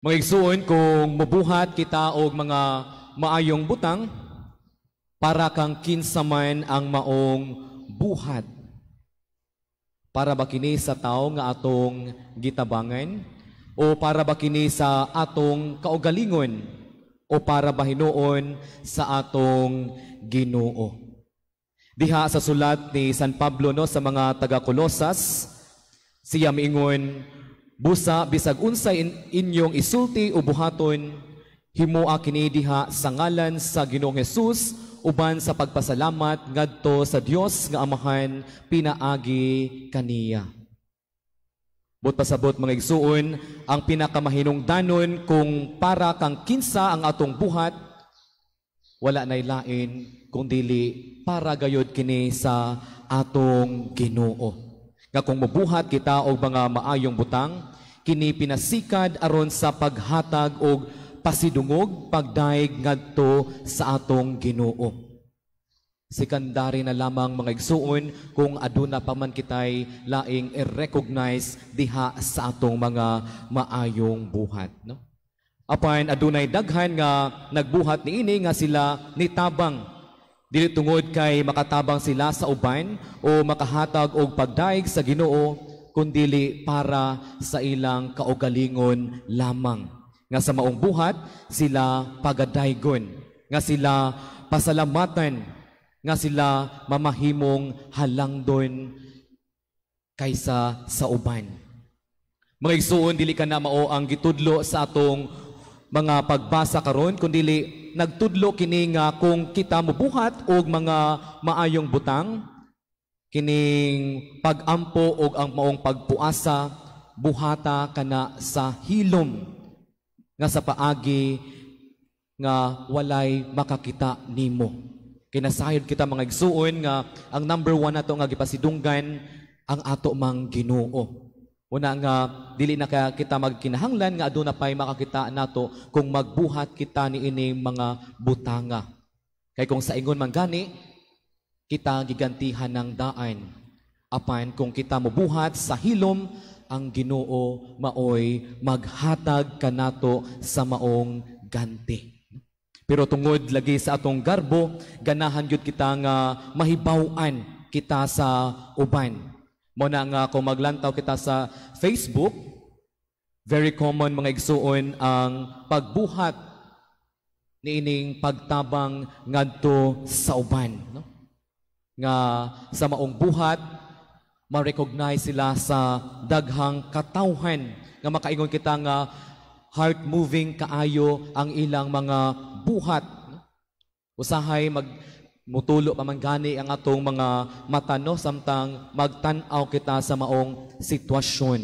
Mga igsuon, kung mubuhat kita og mga maayong butang, para kang kinsa man ang maong buhat? Para ba kini sa tao nga atong gitabangan? O para ba kini sa atong kaugalingon? O para ba hinuon sa atong Ginoo? Diha sa sulat ni San Pablo, no, sa mga taga Colosas, siya miingon, "Busa bisag unsay inyong isulti o buhaton, himoa kini diha sa ngalan sa Ginoong Hesus uban sa pagpasalamat ngadto sa Dios nga Amahan pinaagi kaniya." Buot pasabot, mga igsuon, ang pinakamahinungdanon kung para kang kinsa ang atong buhat, wala nay lain kung dili para gayod kini sa atong Ginoo. Nga kung mobuhat kita og mga maayong butang, kini pinasikad aron sa paghatag og pasidungog, pagdayeg ngadto sa atong Ginoo. Secondary na lamang, mga igsuon, kung aduna pa man kitay laing i-recognize diha sa atong mga maayong buhat, no? Apan adunay daghan nga nagbuhat niini nga sila nitabang dili tungod kay makatabang sila sa uban o makahatag og pagdayeg sa Ginoo, kundili para sa ilang kaugalingon lamang. Nga sa maong buhat sila pagadaygon, nga sila pasalamatan, nga sila mamahimong halangdon kaysa sa uban. Mga igsuon, dili kana mao ang gitudlo sa atong mga pagbasa karon, kundili nagtudlo kini nga kung kita mobuhat og mga maayong butang, kining pag-ampo og ang maong pagpuasa, buhata kana sa hilom nga sa paagi nga walay makakita nimo. Kinasayod kita, mga igsuon, nga ang number one nato nga gipasidunggan ang ato mang Ginoo. Una nga dili na kaya kita magkinahanglan nga aduna pay makakita nato kung magbuhat kita niini mga butanga. Kay kung sa ingon man gani, kita gigantihan ng daan. Apan kung kita mobuhat sa hilom, ang Ginoo maoy maghatag kanato sa maong ganti. Pero tungod lagi sa atong garbo, ganahan gyud kita nga mahibaw-an kita sa uban. Mao na nga kung maglantaw kita sa Facebook, very common, mga igsuon, ang pagbuhat niining pagtabang ngadto sa uban, no? Nga sa maong buhat ma-recognize sila sa daghang katawhan, nga makaingon kita nga heart-moving kaayo ang ilang mga buhat, no? Usahay mag mutulo pa man gani ang atong mga mata, no, samtang magtan-aw kita sa maong sitwasyon.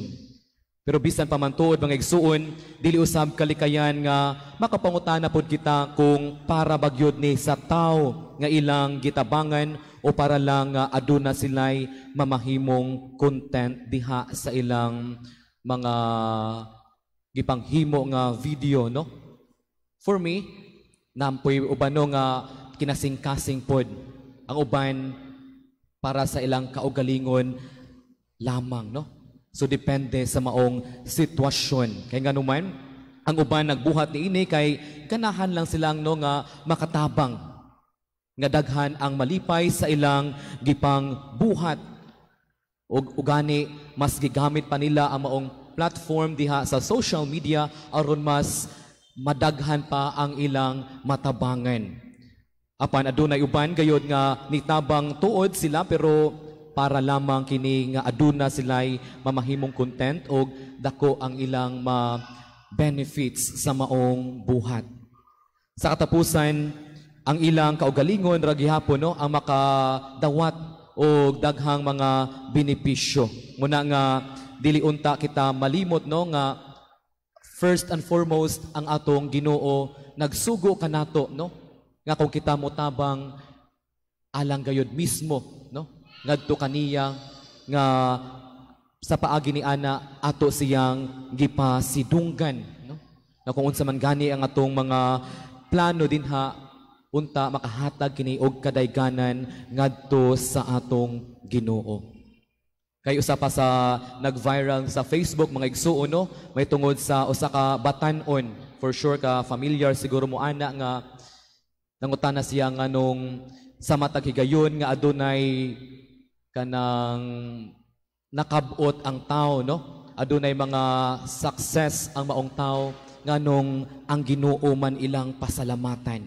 Pero bisan pa man tuod, mga igsuon, dili usab kalikayan nga makapangutana pod kita kung para ba gyud ni sa tawo nga ilang gitabangan o para lang nga aduna sila'y mamahimong content diha sa ilang mga gipanghimo nga video, no? For me, naa poy uban, no, nga kinasing-kasing pod. Ang uban para sa ilang kaugalingon lamang, no? So depende sa maong sitwasyon. Kay nganuman, ang uban nagbuhat niini kay ganahan lang silang, no, nga makatabang, nga daghan ang malipay sa ilang gipang buhat. Ug ugani mas gigamit pa nila ang maong platform diha sa social media aron mas madaghan pa ang ilang matabangan. Apan adunay uban gayod nga nitabang tuod sila, pero para lamang kini nga aduna sila'y mamahimong content og dako ang ilang ma benefits sa maong buhat. Sa katapusan, ang ilang kaugalingon ra gihapon, no, ang makadawat og daghang mga benepisyo. Muna nga dili unta kita malimot, no, nga first and foremost ang atong Ginoo nagsugo kanato, no, nga kung kita motabang alang gayod mismo, no, ngadto kaniya, nga sa paagi ni ana ato siyang gipasidunggan, no, na kung unsa man gani ang atong mga plano dinha, unta makahatag kini og kadayganan ngadto sa atong Ginoo. Kay usa pa sa nag-viral sa Facebook, mga igsuon, no, may tungod sa usa ka batan-on. For sure ka familiar siguro mo ana nga nangutana siya nganong sa matag higayon nga adunay kanang nakabot ang tao, no, adunay mga success ang maong tao, nganong ang Ginoo man ilang pasalamatan,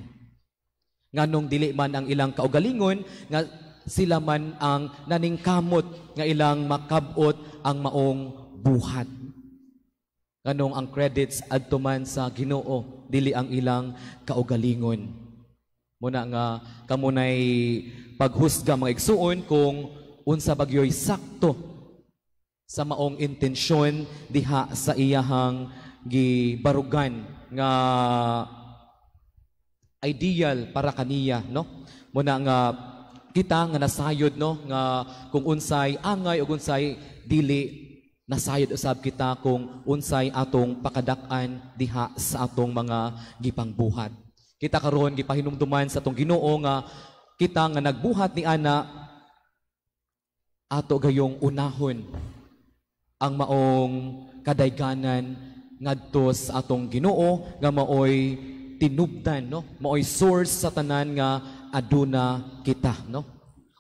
nganong dili man ang ilang kaugalingon nga sila man ang naningkamot nga ilang makabot ang maong buhat, nganong ang credits adto man sa Ginoo, dili ang ilang kaugalingon. Muna nga kamo nay paghusga, mga igsuon, kung unsa bagyoy sakto sa maong intensyon diha sa iyahang gibarugan nga ideal para kaniya, no? Muna nga kita nga nasayod, no, nga kung unsay angay ug unsay dili, nasayod usab kita kung unsay atong pakadak-an diha sa atong mga gipangbuhat. Kita karon gipahinumduman sa atong Ginoo nga kita nga nagbuhat ni ana, ato gayong unahon ang maong kadayganan ngadto sa atong Ginoo nga maoy tinubdan, no, maoy source sa tanan nga aduna kita, no,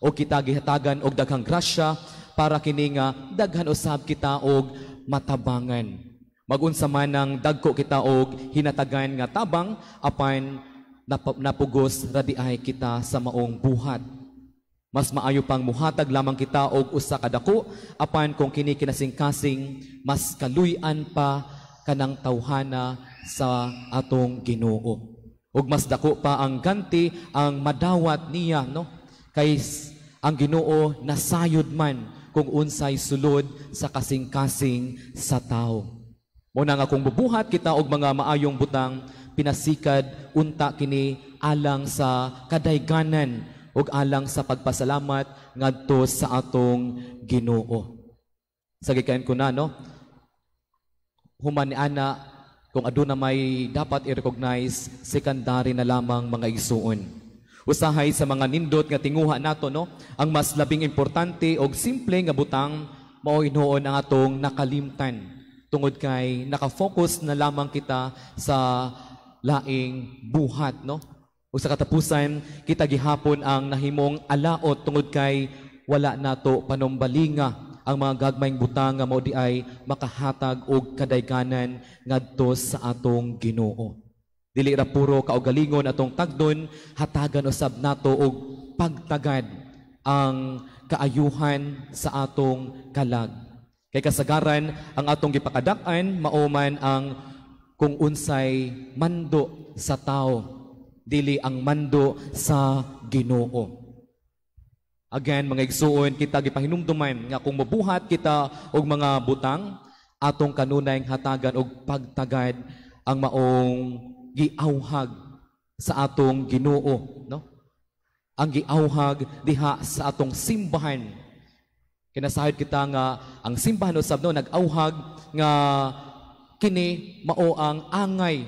o kita gihatagan og daghang grasya para kini nga daghan usab kita og matabangan. Magunsa man ang dagko kita og hinatagan nga tabang, apan napugos ra di ay kita sa maong buhat. Mas maayo pang muhatag lamang kita og usa ka dako, apan kung kini kinasingkasing, mas kaluy-an pa kanang tawhana sa atong Ginoo. Ug mas dako pa ang ganti ang madawat niya, no? Kay ang Ginoo nasayod man kung unsay sulod sa kasing-kasing sa tao. Muna nga kung bubuhat kita og mga maayong butang, pinasikad unta kini alang sa kadayganan ug alang sa pagpasalamat ngadto sa atong Ginoo. Sa gikan ko na, no, human ni ana, kung aduna may dapat i-recognize, secondary na lamang, mga igsuon. Usahay sa mga nindot nga tinguha nato, no, ang mas labing importante og simple nga butang mao hinuon ang atong nakalimtan tungod kay nakafocus na lamang kita sa laing buhat, no? Ug sa katapusan, kita gihapon ang nahimong alaot tungod kay wala nato panumbalinga ang mga gagmayng butang nga mao di ay makahatag og kadayganan ngadto sa atong Ginoo. Dili ra puro kaugalingon atong tagdon, hatagan usab nato og pagtagad ang kaayuhan sa atong kalag. Kay kasagaran ang atong gipakadak-an mao man ang kung unsay mando sa tao, dili ang mando sa Ginoo. Again, mga igsuon, kita gipahinumduman nga kung mabuhat kita og mga butang, atong kanunay hatagan og pagtagad ang maong giauhag sa atong Ginoo, no? Ang giauhag diha sa atong simbahan. Kinasahod kita nga ang simbahan usab, no, nag-auhag nga kini mao ang angay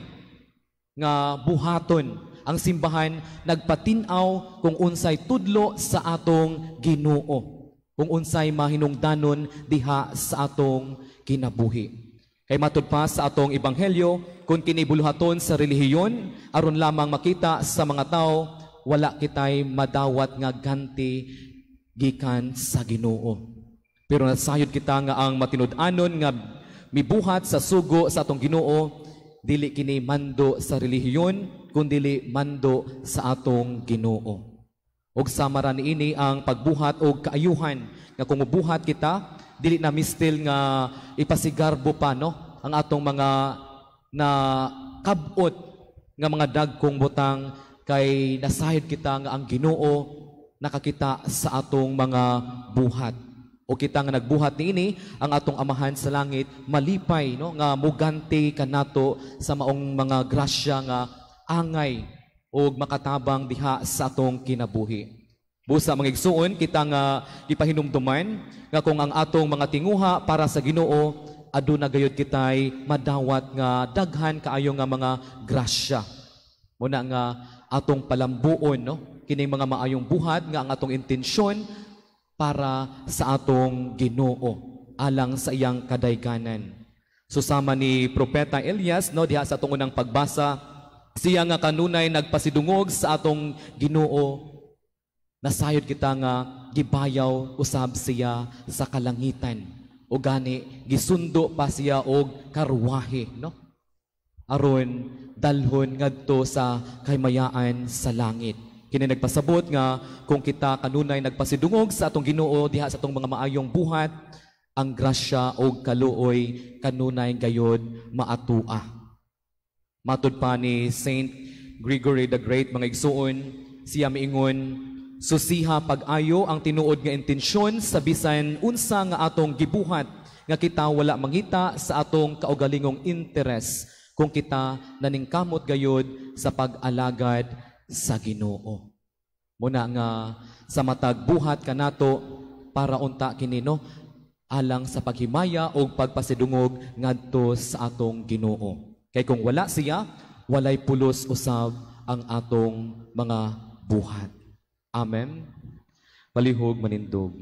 nga buhaton. Ang simbahan nagpatin-aw kung unsay tudlo sa atong Ginoo, kung unsay mahinungdanon diha sa atong kinabuhi. Kay matud pa sa atong ebanghelyo, kung kini buluhaton sa relihiyon aron lamang makita sa mga tao, wala kitay madawat nga ganti gikan sa Ginoo. Pero nasayod kita nga ang matinud-anon nga mibuhat sa sugo sa atong Ginoo, dili kini mando sa relihiyon, kundili mando sa atong Ginoo. Og sama ra niini ang pagbuhat og kaayuhan nga kung mubuhat kita, dili na mistil nga ipasigarbo pa, no, ang atong mga na kabot nga mga dagkong butang, kay nasayod kita nga ang Ginoo nakakita sa atong mga buhat. O kita nga nagbuhat niini, ang atong Amahan sa langit malipay, no, nga muganti kanato sa maong mga grasya nga angay og makatabang diha sa atong kinabuhi. Busa, mga igsuon, kita nga gipahinumduman nga kung ang atong mga tinguha para sa Ginoo, aduna gayud kitay madawat nga daghan kaayo nga mga grasya. Muna nga atong palambuon, no, kining mga maayong buhat nga ang atong intensyon para sa atong Ginoo, alang sa iyang kadayganan. So sama ni Propeta Elias, no, diha sa atong unang pagbasa, siya nga kanunay nagpasidungog sa atong Ginoo, nasayod kita nga gibayaw usab siya sa kalangitan. O gani gisundo pa siya og karwahe, no, aron dalhon ngadto sa kahimayaan sa langit. Kini nagpasabot nga kung kita kanunay nagpasidungog sa atong Ginoo diha sa atong mga maayong buhat, ang grasya og kaluoy kanunay gayod maatua. Matud pa ni Saint Gregory the Great, mga igsuon, siya miingon, "Susiha pag-ayo ang tinuod nga intensyon sa bisan unsa nga atong gibuhat, nga kita wala mangita sa atong kaugalingong interes kung kita naningkamot gayod sa pag-alagad sa Ginoo." Muna nga sa matag buhat kanato, para unta kini, no, alang sa paghimaya o pagpasidungog ngadto sa atong Ginoo. Kay kung wala siya, walay pulos usab ang atong mga buhat. Amen. Palihog manindog.